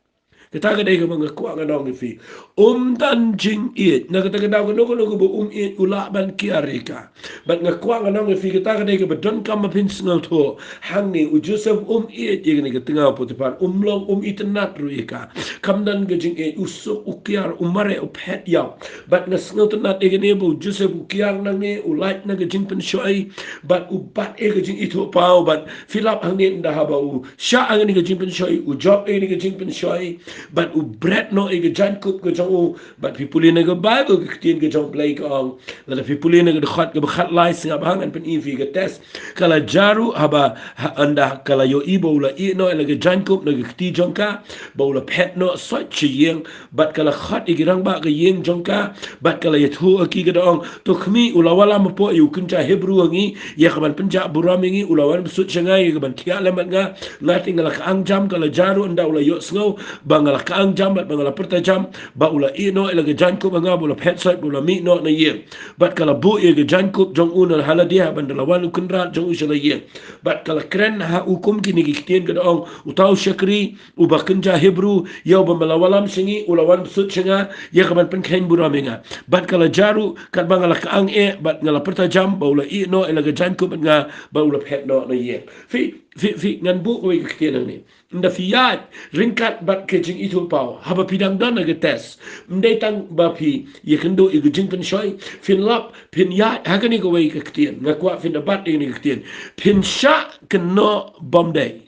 Kata ka dei kaba nga kwah ngan ong ïa phi. Um don jingïeit. Na kata ka daw kano kano kaba um ïeit u lah ban kiar ïa ka. Bad nga kwah ngan ong ïa phi, kata ka dei kaba donkam ba phin sngewthuh. Hangne u Joseph um ïeit ïa kane ka tnga u Potiphar. Um long, um itynnad ruh ïa ka. Kam don ka jingïeit, u suk, u kiar, u mareh, u phet ïap. Bad nga sngewtynnad ïa kane ba u Joseph u kiar nangne, u lait na ka jingpynshoi. Bad u bat ïa ka jingithuhpaw, bad phi lap hangne ynda haba u shah ha kane ka jingpynshoi, u jop ïa kane ka jingpynshoi, bad u bret noh ïa ka jaiñkup ka jong u, bad phi pule na ka Baibl, ka ktien ka jong U Blei ka ong, lada phi pule na ka dkhot kaba khatlai, sngap bha, ngan pyni ïa phi ka test. Ka la jaru haba, ha, ynda ka la ïohi ba u la ïeh noh ïa la ka jaiñkup na ka kti jong ka, ba u la phet noh sait sha ïing, bad ka la khot ïa ki rangbah ka ïing jong ka, bad ka la ïathuh ha ki, ka da ong, to khmih, u la wallam hapoh ïa u kynja Hebru ha ngi, ïa kaban pynjah burom ïa ngi, u la wan bsut sha nga ïa kaban thiah lem bad nga. Nga te nga la kyang jam, ka la jaru ynda u la ïohsngew ba nga la kyang jam bad ba nga la pyrta jam, ba u la ïeh noh ïa la ka jaiñkup ha nga, ba u la phet sait, ba u la mih noh na ïing. Bad ka la buh ïa ka jaiñkup jong u na ha lade, ha ban da la wan u kynrad jong u sha la ïing. Bad ka la kren ha u kum kine ki ktien, ka da ong, uta u shakri uba kynja Hebru, ïa uba me la wallam sha ngi, u la wan bsut sha nga ïa kaban pynkheiñ burom ïa nga. Bad ka la jaru, katba nga la kyang eh bad nga la pyrta jam, ba u la ïeh noh ïa la ka jaiñkup bad nga, ba u la phet noh na ïing. Phi, phi, phi, ngan buh kawei ka ktien hangne. Ynda phi ïaid ryngkat bad ka jingithuhpaw, haba phi dang don ha ka test, ym dei tang ba phi ïakynduh ïa ka jingpynshoi, phin lap, phin ïaid ha kane kawei ka ktien. Nga kwah phin da bat ïa kane ka ktien. Phin shah kynnoh bymdei.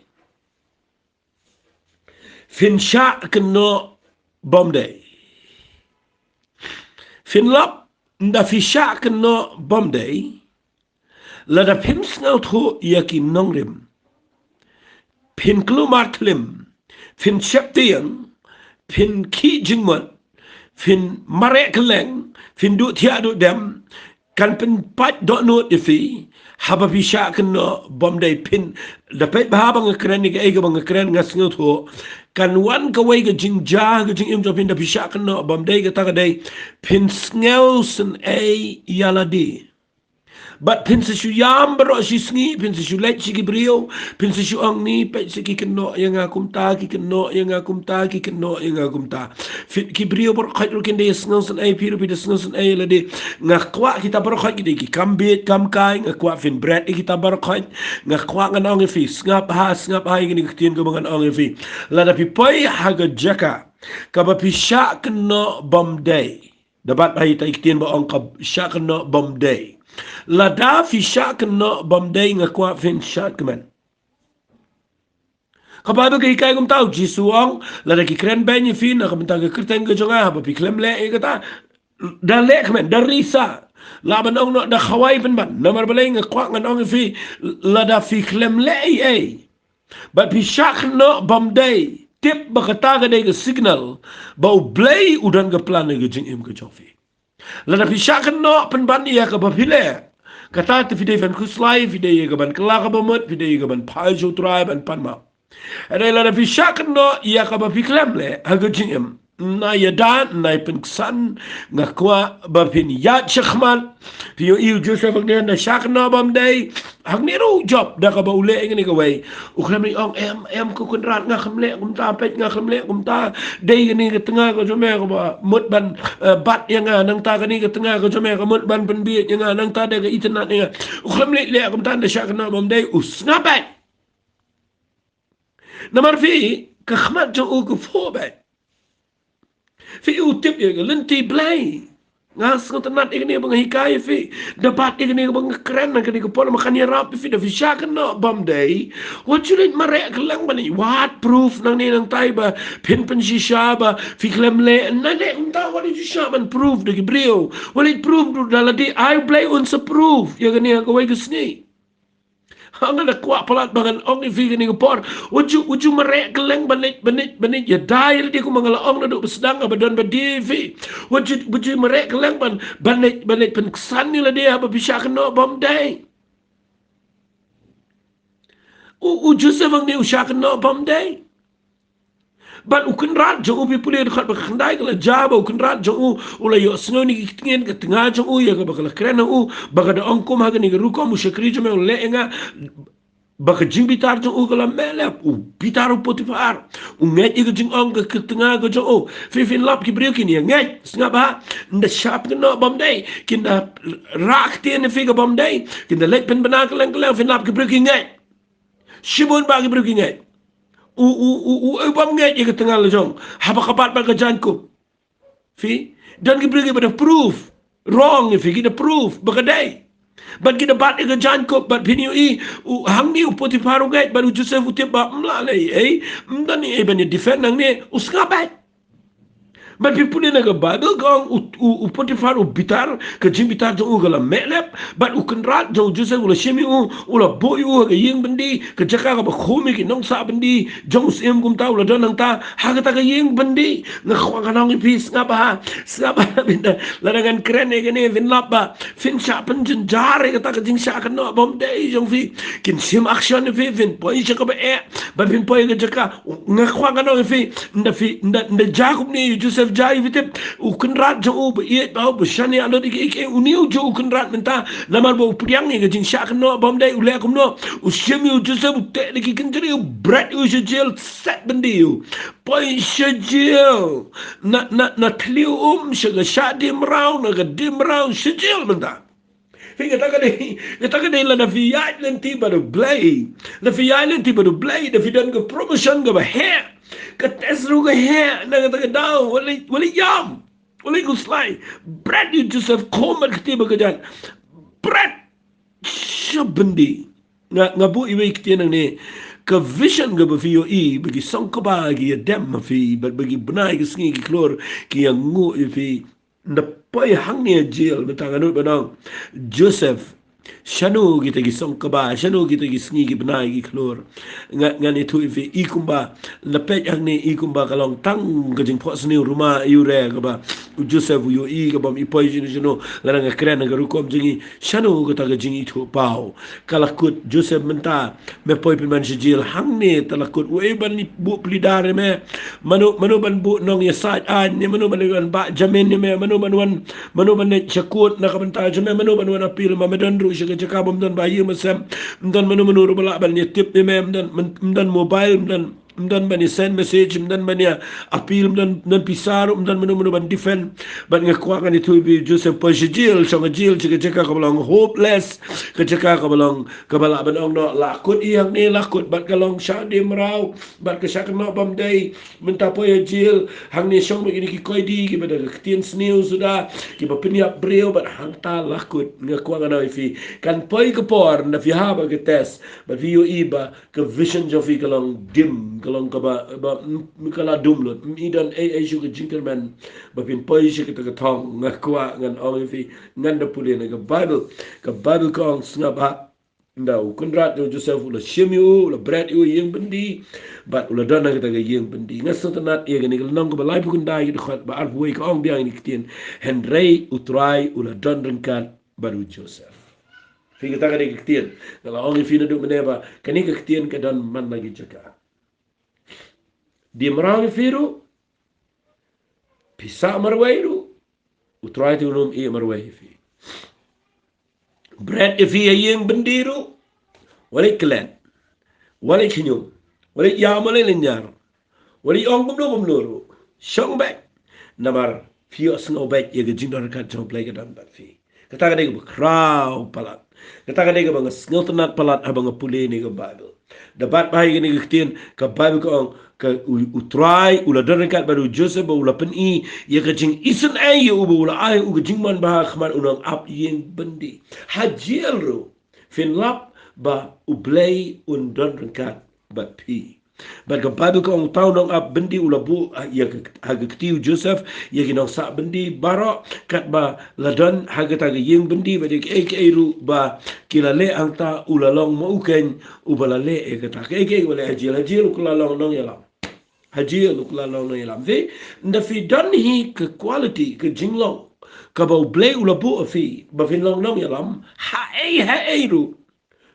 Phin shah kynnoh bymdei. Phin lap, ynda phi shah kynnoh bymdei, lada phim sngewthuh ïa ki nongrim, phin kulmar klim, phin sheptieng, phin khih jingmut, phin mareh kylleng, phin duh thiah duh dem, kan pynpait dohnud ïa phi, haba phi shah kynnoh bymdei. Phin da peit bha ba nga kren ïa kaei kaba nga kren, nga sngewthuh kan wan kawei ka jingjia ha ka jingim jong phi ynda phi shah kynnoh bymdei. Kata ka dei, phin sngewsynei ïa lade. Bad phin sa shu ïam baroh shi sngi, phin sa shu leit sha ki briew, phin sa shu ong, ni, peit sha ki kynnoh ïa nga kumta, ki kynnoh ïa nga kumta, ki kynnoh ïa nga kumta. Phi, ki briew baroh khoit ruh kin da ïasngewsynei, phi ruh phi da sngewsynei ïa lade. Nga kwah kita baroh khoit ki dei ki kam bieit kam kai, nga kwah phin bret ïa kita baroh khoit. Nga kwah ngan ong ïa phi, sngap bha, sngap bha ïa kane ka ktien kaba ngan ong ïa phi. Lada phi poi ha ka jaka kaba phi shah kynnoh bymdei. Da bat bha ïa kita ki ktien ba ong ka shah kynnoh bymdei. Lada phi shah kynnoh bymdei, nga kwah phin shad kmen. Ka Baibl ka hikai kumta, u Jisu u ong, lada ki kren beiñ ïa phi na ka bynta ka kyrteng ka jong nga, haba phi khlem leh ïa kata, da leh kmen, da risa. Lah ban ong noh da khawai pynban. Namar balei nga kwah ngan ong ïa phi, lada phi khlem leh ei ei, bad phi shah kynnoh bymdei, tip ba kata ka dei ka signal ba U Blei u don ka plan ha ka jingim ka jong phi. Lada phi shah kynnoh pynban ïa kaba phi leh, kata te phi dei ban khuslai, phi dei ïa ka ban kylla kaba mut, phi dei ïa ka ban phai sha U Trai ban pan map. Hynrei lada phi shah kynnoh ïa kaba phi khlem leh ha ka jingim, na ïada, na pynksan, nga kwah ba phin ïaid shakhmat. Phi ïohi u Joseph hangne, da shah kynnoh bymdei. Hangne ruh u Job, da kaba u leh ïa kane kawei, u khlem leit ong, em, em, ko Kynrad, nga khlem leh kumta, peit, nga khlem leh kumta. Dei kane ka tnga ka jong me kaba mut ban, eh, bat ïa nga, nangta kane ka tnga ka jong me ka mut ban pynbieit ïa nga, nangta dei ka itynnad ïa nga. U khlem leit leh kumta, da shah kynnoh bymdei, u sngap beit. Namar phi, ka khmat jong u ka phuh beit. Phi, u tip ïa ka lynti Blei. Nga sngewtynnat ïa kane ba nga hikai ïa phi. Da bat ïa kane ba nga kren ha kane ka por, namar kan ïarap ïa phi, da phi shah kynnoh bymdei, wat ju leit mareh kylleng ban leit wad proof nangne nangtai ba phin pynshisha ba phi khlem leh. Nangne kumta wat ju shah ban proof da ki briew. Wat leit proof ruh da lade, ai U Blei un sa proof ïa kane ha kawei ka sngi. Ha, nga da kwah palat ba ngan ong ïa phi kane ka por. Wat ju, wat ju mareh kylleng ban leit, ban leit, ban leit ïada ïa lade, kumba nga la ong naduh ba sdang, ba don ba die ïa phi. Wat ju, wat ju mareh kylleng ban, ban leit, ban leit pynksan ïa lade haba phi shah kynnoh bymdei. U, u Joseph hangne u shah kynnoh bymdei. Bad u Kynrad jong u, phi pule dkhot ba khyndai, ka la jia ba u Kynrad jong u u la ïohsngew ïa kine ki ktien, ka tnga jong u ïa kaba ka la kren ha u, ba ka da ong, kum ha kane ka rukom u shakri jong me u leh ïa nga, ba ka jingbitar jong u ka la meh lep. U bitar u Potiphar, u ngeit ïa ka jingong ka, ka tnga ka jong u. Phi, phin lap ki briew kin ïa ngeit, sngap bha. Ynda shah kynnoh bymdei, kin da rah ktien ïa phi ka bymdei, kin da leit pynbna kylleng kylleng, phin lap ki briew ki ngeit. Shibun bah ki briew ki ngeit. U, u, u, u, u bym ngeit ïa ka tnga la jong, haba ka bat bad ka jaiñkup. Phi, don ki briew kiba da proof wrong ïa phi, ki da proof ba ka dei. Bad ki da bat ïa ka jaiñkup, bad phin ïohi, u, hangne u Potiphar u ngeit, bad u Joseph u tip ba ym lah leh ei ei, ym don ei ei ban ïa defend hangne, u sngap beit. Bad phi pule na ka Baibl ka ong u, u, u Potiphar u bitar, ka jingbitar jong u ka la meh lep, bad u Kynrad jong u Joseph u la shim ïa u, u la buh ïa u ha ka ïing byndi, ka jaka kaba khum ïa ki nongsah byndi jong u syiem, kumta u la don hangta ha kata ka ïing byndi. Nga kwah ngan ong ïa phi, sngap bha, sngap bha, lada ngan kren ïa kane phin lap ba phin shah pynjynjar ïa kata ka jingshah kynnoh bymdei jong phi. Kin shim action ïa phi, phin poi sha kaba eh, bad phin poi ha ka jaka. Nga kwah ngan ong ïa phi, ynda phi, ynda, ynda jia kumne ïa u Joseph, jia, phi tip, u Kynrad jong u ba ïeit, ba u ba shaniah lut ïa kiei kiei, une u juh u Kynrad mynta, namar ba u pdiang ïa ka jingshah kynnoh bymdei, u leh kumno? U shim ïa u Joseph, u teh da ki kynjri, u bret ïa u sha jel, set byndi ïa u. Poi sha jel. Na, na, na thliew um sha ka shah die mraw, na ka die mraw sha jel mynta. Phi, kata ka dei, kata ka dei lada phi ïaid lynti bad U Blei. Lada phi ïaid lynti bad U Blei, da phi don ka promotion kaba heh. Ka test ruh ka heh, na kata ka daw, wat leit, wat leit ïam, wat leit khuslai. Bret ïa u Joseph, khum bad kti bad ka jaiñ. Bret sha byndi. Nga, nga buh iwei i ktien hangne. Ka vision kaba phi ïohi ba ki song kba ki ïa dem ha phi, bad ba ki bnai ki sngi ki khlur ki ïanguh ïa phi. Ynda poi hangne ha jel, mynta nga nud ban ong, Joseph, shano kita ki song kba, shano kita ki sngi ki bnai ki khlur? Nga, ngan ïathuh ïa phi, i kumba, ynda peit hangne i kumba ka long tang ka jingphohsniew ruma ïa u re kaba u Joseph u ïohi, kaba ym i poi shano shano. Lada nga kren ha ka rukom jong ngi, shano kata ka jingithuhpaw? Ka la kut, Joseph, mynta me poi pynban sha jel, hangne te la kut. Uei ban buh plie dar ïa me? Mano, mano ban buh nongïasaid aiñ ne mano ban, ban bah jamin ïa me? Mano ban wan, mano ban leit sha kot na ka bynta jong me? Mano ban wan appeal? Ma me don ruh sha ka jaka bym don ba ïing ba sem. Ym don mano mano ruh ba lah ban ïatip ïa me. Ym don, ym, ym don mobile, ym don, ym don ban ïa send message, ym don ban ïa appeal, ym don, ym don pisa ruh, ym don mano mano ban defend. Bad nga kwah ngan ïathuh ïa phi, Joseph, poi sha jel, shong ha jel, sha ka jaka kaba long hopeless, ka jaka kaba long, kaba lah ban ong noh, la kut ïa hangne, la kut, bad ka long shah die mraw, bad ka shah kynnoh bymdei. Mynta poi ha jel, hangne shong bad kine ki koidi kiba da ka ktien sniew suda, kiba pynïap briew, bad hangta la kut. Nga kwah ngan ong ïa phi, kan poi ka por, ynda phi hap ha ka test, bad phi ïohi ba ka vision jong phi ka long dim, long kaba, ba, mm, ka la dum lut. Mm, i don ei ei shuh ka jingkyrmen ba phin poi sha kata ka thong. Nga kwah ngan ong ïa phi, ngan da pule na ka Baibl. Ka Baibl ka ong, sngap ha, nda u kynrad jong u Joseph u la shim ïa u, u la bret ïa u ïing byndi, bad u la don ha kata ka ïing byndi. Nga sngewtynnat ïa kane ka lynnong kaba laiphew khyndai, ka dkhot ba arphew wei, ka ong biang ïa kane ka ktien: Hynrei U Trai u la don ryngkat bad u Joseph. Phi, kata ka dei ka ktien. Nga la ong ïa phi naduh mynne ba kane ka ktien ka don man la ki jaka. Dei mraw ïa phi ruh, phi sah marwei ruh, U Trai te un ym ïeh marwei ïa phi. Bret ïa phi ha ïing byndi ruh, wat leit klet, wat leit khñium, wat leit ïam, wat leit lynñiar, wat leit ong kumno kumno ruh, shong beit. Namar phi ïohsngew beit ïa ka jingdon ryngkat jong U Blei ka don bad phi. Kata ka dei kaba khraw palat. Kata ka dei kaba nga sngewtynnat palat haba nga pule ïa kane ka Baibl. Da bat bha ïa kane ka ktien, ka Baibl ka ong, ka u, U Trai u la don ryngkat bad u Joseph, ba u la pyni ïa ka jingisynei ïa u, ba u la ai u ka jingmanbha ha khmat u nongap ïing byndi. Ha jail ruh, phin lap ba U Blei un don ryngkat bad phi. Bad ka Baibl ka ong, uta u nongap byndi u la buh, ah, ïa ka, ha ka kti u Joseph ïa ki nongsah byndi baroh, katba la don ha kata ka ïing byndi, bad ïa kaei kaei ruh ba ki la leh hangta, u la long ma u keiñ uba la leh ïa kata. Kaei kaei ba leh ha jail, ha jail u ka la long nongïalam. Ha jail u ka la long nongïalam. Phi, ynda phi don hi ka quality, ka jinglong kaba U Blei u la buh ha phi ba phin long nongïalam, ha ei ha ei ruh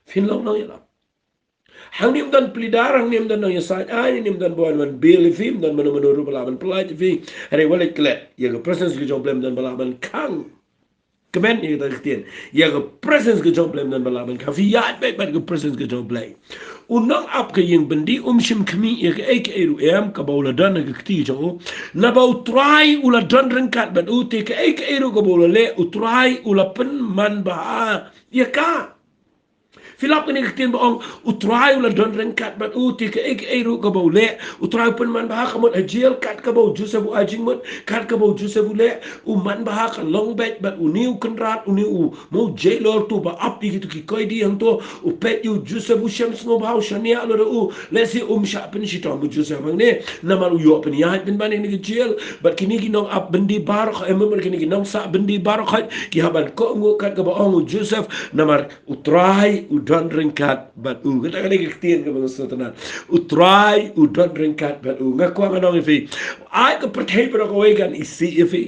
phin long nongïalam. Hangne ym don pleader, hangne ym don nongïasaid aiñ, hangne ym don ba wan ban bail ïa phi, ym don mano mano ruh ba lah ban pyllait ïa phi. Hynrei wat leit klet, ïa ka presence ka jong U Blei ym don ba lah ban khang. Kmen ïa kata ka ktien, ïa ka presence ka jong U Blei ym don ba lah ban khang. Phi ïaid beit bad ka presence ka jong U Blei. U nongap ka ïing byndi um shim khmih ïa kaei kaei ruh em kaba u la don ha ka kti jong u. Naba U Trai u la don ryngkat bad u, te kaei kaei ruh kaba u la leh, U Trai u la pynmanbha ïa ka. Phi lap kane ka ktien ba ong, U Trai u la don ryngkat bad u, te kaei kaei ruh kaba u leh, U Trai u pynmanbha. Ka mut ha jail, kat kaba u Joseph u ai jingmut, kat kaba u Joseph u leh, u manbha. Ka long beit bad une u kynrad, une u, mo, jailor, uto ba ap ïa kito ki koidi hangto, u peit ïa u Joseph, u shem sngewbha, u shaniah lada u, lehse um shah pynshitom u Joseph hangne, namar u ïoh pynïaid pynban ïa kane ka jail. Bad kine ki nongap byndi baroh, eh, mo, kine ki nongsah byndi baroh ki hap ban kohnguh kat kaba ong u Joseph, namar U Trai u don ryngkat bad u. Kata ka dei ka ktien kaba nga sngewtynnat. U Trai u don ryngkat bad u. Nga kwah ngan ong ïa phi, ai ka pyrthei baroh kawei kan isih ïa phi.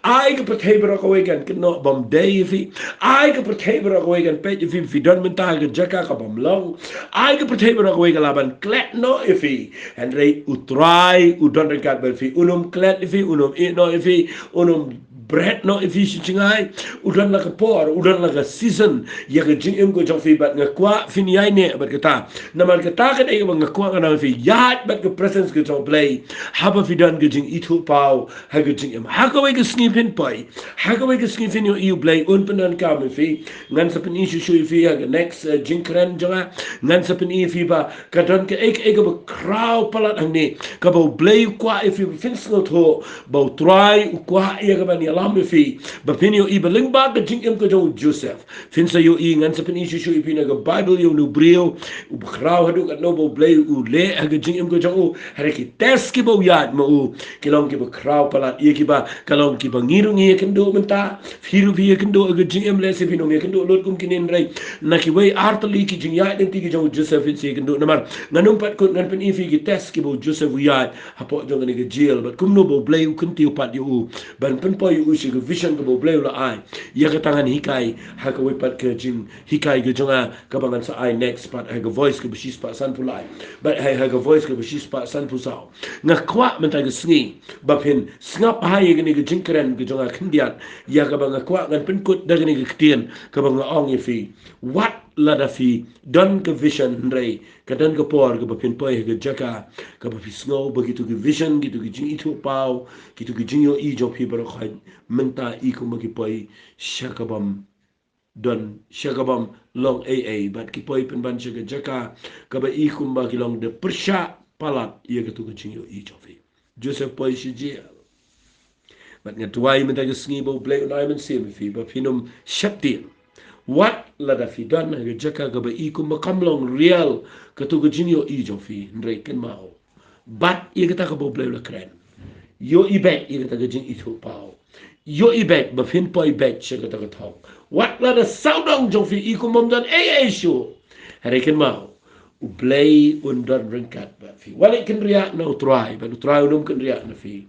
Ai ka pyrthei baroh kawei kan kynnoh bym dei ïa phi. Ai ka pyrthei baroh kawei kan peit ïa phi, phi don mynta ha ka jaka ka bym long. Ai ka pyrthei baroh kawei ka lah ban klet noh ïa phi. Hynrei U Trai u don ryngkat bad phi. Un ym klet ïa phi, un ym ïeh noh ïa phi, un ym bret noh ïa phi shi jngai. U don la ka por, u don la ka season ïa ka jingim ka jong phi, bad nga kwah phin ïaineh bad kata. Namar kata ka dei kaba nga kwah ngan ong ïa phi, ïaid bad ka presence ka jong U Blei haba phi don ka jingithuhpaw ha ka jingim. Ha kawei ka sngi phin poi, ha kawei ka sngi phin ïohi U Blei un pyndonkam ïa phi. Ngan sa pyni shuh shuh ïa phi ha ka next, eh, jingkren jong nga. Ngan sa pyni ïa phi ba ka don kaei kaei kaba khraw palat hangne kaba U Blei u kwah ïa phi ba phin sngewthuh ba U Trai u kwah ïa ka ban ïalam ïa phi, ba phin ïohi ba lyngba ka jingim ka jong u Joseph. Phin sa ïohi, ngan sa pyni shuh shuh ïa phi na ka Baibl ïa une u briew uba khraw haduh katno ba U Blei u leh ha ka jingim ka jong u. Hynrei ki test kiba u ïaid ma u ki long kiba khraw palat, ïa kiba, ka long kiba ngi ruh ngi ïakynduh mynta. Phi ruh phi ïakynduh ha ka jingim, lehse phin ym ïakynduh lut kum kine, hynrei na kiwei ar tylli ki jingïaid lynti ki jong u Joseph phin sa ïakynduh. Namar ngan ym pat kut, ngan pyni ïa phi ki test kiba u Joseph u ïaid hapoh jong kane ka jail, bad kumno ba U Blei u kyntiew pat ïa u ban pynpoi ïa u sha ka vision kaba U Blei u la ai. Ïa kata ngan hikai ha kawei pat ka jinghikai ka jong nga kaba ngan sa ai next pat, ha ka Voice kaba shispah sanphew lai, bad ha, ha ka Voice kaba shispah sanphew saw. Nga kwah mynta ka sngi ba phin sngap ha ïa kane ka jingkren ka jong nga khyndiat, ïa kaba nga kwah ngan pynkut da kane ka ktien kaba nga ong ïa phi. Wat lada phi don ka vision, hynrei ka don ka por kaba phin poi ha ka jaka kaba phi sngew ba kito ki vision, kito ki jingithuhpaw, kito ki jingïohi jong phi baroh khoit mynta i kumba ki poi sha ka bym don, sha ka bym long ei ei, bad ki poi pynban sha ka jaka kaba i kumba ki long da pyrshah palat ïa kato ka jingïohi jong phi. Joseph poi sha jail. Bad nga duwai mynta ka sngi ba U Blei un ai mynsiem ïa phi ba phin ym sheptieng. Wat lada phi don ha ka jaka kaba i kumba kam long real kato ka jingïohi jong phi, hynrei kynmaw Bad ïa kata kaba U Blei u la kren. Ïohi beit ïa kata ka jingithuhpaw. Ïohi beit ba phin poi beit sha kata ka thong. Wat la da sawdong jong phi i kum bym don ei ei shuh. Hynrei kynmaw, U Blei un don ryngkat bad phi. Wat leh kynriah na U Trai, bad U Trai un ym kynriah na phi.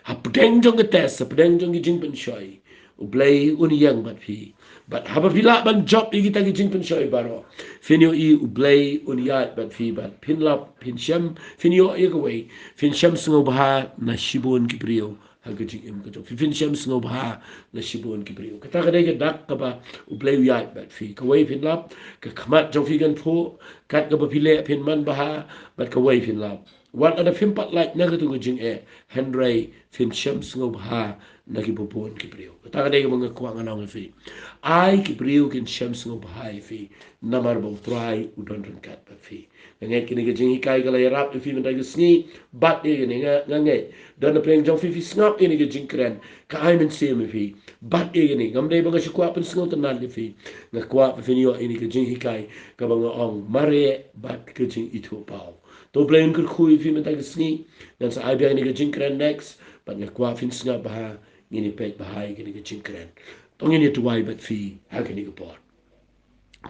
Hapdeng jong ka test, hapdeng jong ki jingpynshoi, U Blei un ïeng bad phi. Bad haba phi lah ban jop ïa kita ki jingpynshoi baroh, phin ïohi U Blei un ïaid bad phi, bad phin lap, phin shem, phin ïoh ïa kawei, phin shem sngewbha na shibun ki briew ha ka jingim ka jong phi, phin shem sngewbha na shibun ki briew. Kata ka dei ka dak kaba U Blei u ïaid bad phi. Kawei phin lap, ka khmat jong phi kan phuh, kat kaba phi leh phin man bha, bad kawei phin lap. Wat la da phim pat lait na katu ka jingeh, hynrei phin shem sngewbha na ki babun ki briew. Kata ka dei kaba nga kwah ngan ong ïa phi. Ai ki briew kin shem sngewbha ïa phi, namar ba U Trai u don ryngkat bad phi. Nga ngeit kane ka jinghikai ka la ïarap ïa phi mynta ka sngi, bad ïa kane nga, nga ngeit don napdeng jong phi phi sngap ïa kane ka jingkren, ka ai mynsiem ïa phi. Bad ïa kane, ngam dei ba nga shu kwah pynsngewtynnad ïa phi. Nga kwah ba phin ïoh ïa kane ka jinghikai kaba nga ong mareh bad ka jingithuhpaw. To U Blei un kyrkhu ïa phi mynta ka sngi. Ngan sa ai biang ïa kane ka jingkren next, bad nga kwah phin sngap bha, ngin ïa peit bha ïa kane ka jingkren. To ngin ïa duwai bad phi ha kane ka por.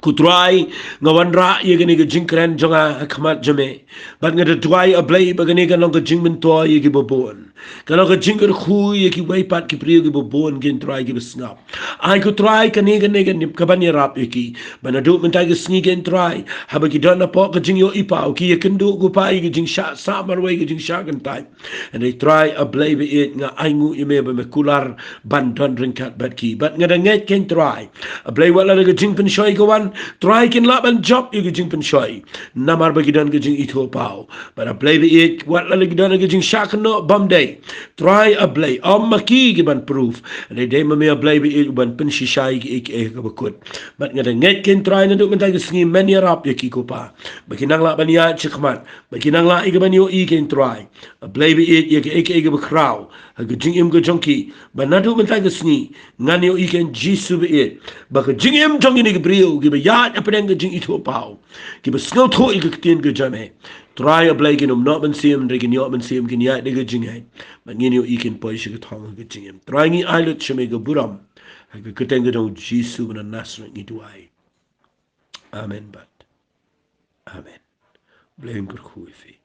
Ko Trai, nga wanrah ïa kane ka jingkren jong nga ha khmat jong me. Bad nga da duwai, A Blei, ba kane kan long ka jingmyntoi ïa ki babun. Kan long ka jingkyrkhu ïa kiwei pat ki briew ki babun, ko Trai, kiba sngap. Ai ko Trai, kane, kane, kane kaban ïarap ïa ki. Ba naduh mynta ka sngi, ko Trai, haba ki don hapoh ka jingïohi paw, ki ïakynduh, ko Pa, ïa ka jingshah sah marwei, ka jingshah kyntait. Hynrei Trai, A Blei ba ïeit, nga ainguh ïa me ba me kular ban don ryngkat bad ki. Bad nga da ngeit, ko Trai, A Blei, wat la da ka jingpynshoi ka wan, Trai, kin lah ban jop ïa ka jingpynshoi. Namar ba ki don ka jingithuhpaw. Bad A Blei ba ïeit, wat la da ki don ka jingshah kynnoh bymdei, Trai, A Blei, ym ma ki kiban proof. Hynrei dei ma me, A Blei ba ïeit, uban pynshisha ïa kiei kiei kaba kut. Bad nga da ngeit, ko Trai, naduh mynta ka sngi men ïarap ïa ki, ko Pa, ba kin nang lah ban ïaid shakhmat, ba kin nang lah ïa kaban ïohi, ko Trai, A Blei ba ïeit, ïa kiei kiei kaba khraw ha ka jingim ka jong ki. Ba naduh mynta ka sngi ngan ïohi, ko Jisu ba ïeit, ba ka jingim jong kine ki briew kiba ïaid hapdeng ka jingithuhpaw, kiba sngewthuh ïa ka ktien ka jong me, Trai, A Blei, kin ym noh mynsiem, hynrei kin ïoh mynsiem, kin ïaid da ka jingngeit. Bad ngin ïohi kin poi sha ka thong ka jingim. Trai, ngi ai lut sha me ka burom. Ha ka kyrteng ka jong U Jisu ba na Nasareth ngi duwai. Amen bad amen. Blei un kyrkhu ïa phi.